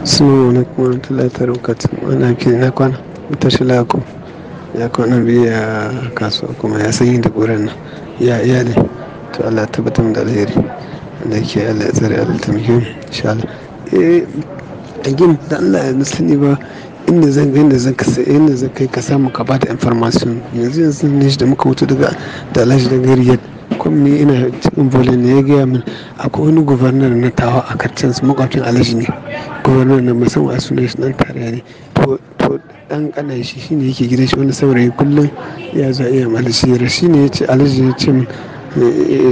Assalamu alaikum warahmatullahi wabarakatuh. Ana ke na kwana tashi lako ya kwana biyu ya kasuwa kuma ya sanyi da ƙuran nan ya iyali. To Allah tabbatar da alheri. Allah ke Allah ya tsare Allah taimake mu insha Allah. Again da Allah ya sani ba inda zan inda zan ka inda zan kai ka samu ka bada information yanzu ne da muka wuce daga da Alhaji daga Riyadh kuma ni ina cikin volin ne ya gaya min akwai wani governor na Tawa a Karcen su makwabcin Alhaji ne. Governor na musamman a sunan shi dan tarayya ne. To dan kanan shi shine yake gidan shi wani saurayi kullum ya zo iya Alhaji hira shine ya ce Alhaji ya ce min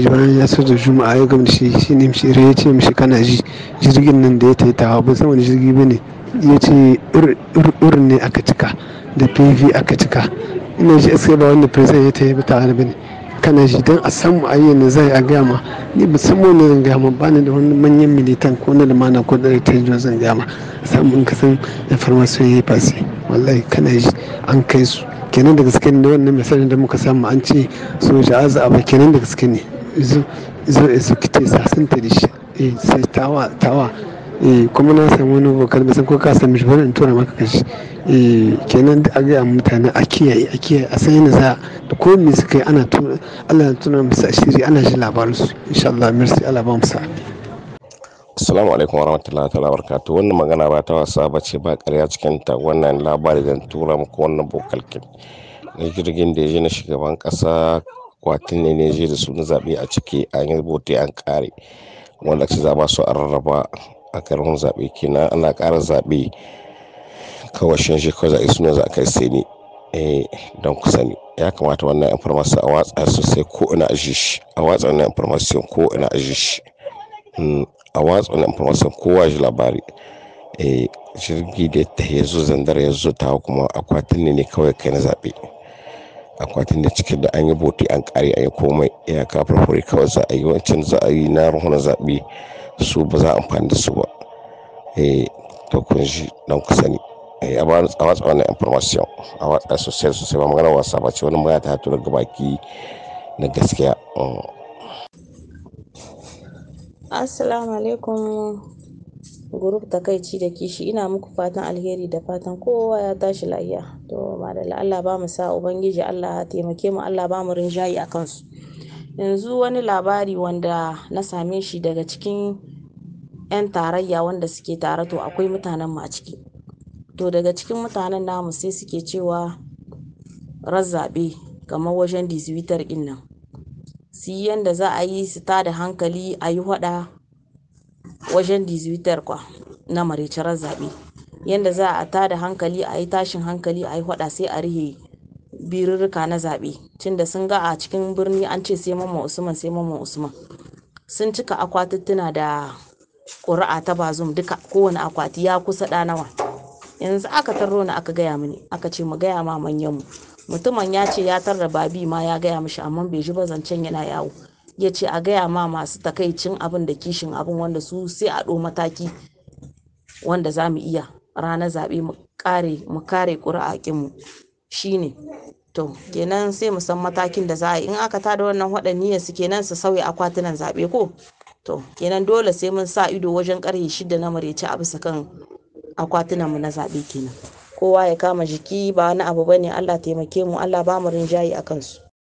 bayan ya so da Juma'a ya gama shi shine mishi hira ya ce mishi kana ji jirgin nan da ya tafi Tawa ban san wani jirgi bane ya ce ur ne aka cika da PV aka cika. Ina ji sai ba wanda president ya tafi Tawa bane. Kana ji don a samu ayyana zai a gaya ma ni musamman ne zan gaya ma ba ni da wani manyan militan ko na lumana ko da ta zan gaya ma samu in ka san information ya yi fasi wallahi kana ji an kai su kenan da gaske ne wannan misalin da muka samu an ce soja aza abu kenan da gaske ne zo zo kite sa sun tare shi sai tawa tawa kuma na samu wani vocal ba san ko ka sami shi bari in tura maka kashi kenan da a gaya mutane a kiyaye a kiyaye a san yadda za da ko me suka yi ana tura Allah ya tuna musu asiri ana ji labarin su insha Allah merci Allah ba mu sa'a. Assalamu alaikum warahmatullahi ta'ala barakatuh. Wannan magana ba ta wasa ba ce ba ƙarya cikin ta. Wannan labari zan tura muku wannan vocal kin na jirgin da ya je na shugaban ƙasa kwatin ne ne je da su na zaɓe a ciki an yi bote an ƙare wanda ce za ba su a rarraba a karin zaɓe kenan ana ƙara zaɓe kawai shan shi kawai zaɓe suna za a kai sai ne don ku sani ya kamata wannan information a watsa sosai ko ina a ji shi a watsa wannan information ko ina a ji shi a watsa wannan information kowa ji labari jirgi da ta ya zo zandar ya zo ta kuma akwatin ne kawai kai na zaɓe akwatin da cikin da an yi bote an ƙare an yi komai ya ka farfare kawai za a yi wancan za a yi na ruhuna zaɓe su ba za a amfani da su ba to kun ji don ku sani a watsa wannan information a watsa sosai sosai ba magana wasa ba ce wani magana ta hatu daga baki na gaskiya. Assalamu alaikum group takaici da kishi ina muku fatan alheri da fatan kowa ya tashi lafiya. To madalla Allah ba mu sa ubangiji Allah ya taimake mu Allah ba mu rinjayi a kansu. Yanzu wani labari wanda na same shi daga cikin 'yan tarayya wanda suke tare to akwai mutanen mu a ciki. To daga cikin mutanen namu sai suke cewa razzabe kamar wajen diziwitar ɗin nan. Su yi yanda za a yi su tada hankali a yi hwaɗa wajen diziwitar kwa na maraice razzabe. Yanda za a tada hankali a yi tashin hankali a yi hwaɗa sai a rihe birurruka na zaɓe. Tunda sun ga a cikin birni an ce sai Mamman Usman sai Mamman Usman. Sun cika akwatuttuna da ƙuri'a ta Bazum duka kowane akwati ya kusa ɗa nawa. Yanzu aka tarro ni aka gaya mini aka ce mu gaya ma manyan mu. Mutumin ya ce ya tarra babi ma ya gaya mishi amma bai ji ba zancen yana yawo. Ya ce a gaya ma masu takaicin abin da kishin abin wanda su sai a ɗo mataki wanda za mu iya ranar zaɓe mu kare ƙuri'a mu shine. To kenan sai mu san matakin da za a yi in aka tada wannan waɗanniya su kenan su sauya akwatunan zaɓe ko. To kenan dole sai mun sa ido wajen ƙarfe 6 na maraice a bisa kan akwatunan mu na zaɓe kenan. Kowa ya kama jiki ba wani abu bane Allah taimake mu Allah ba mu rinjaye a kansu.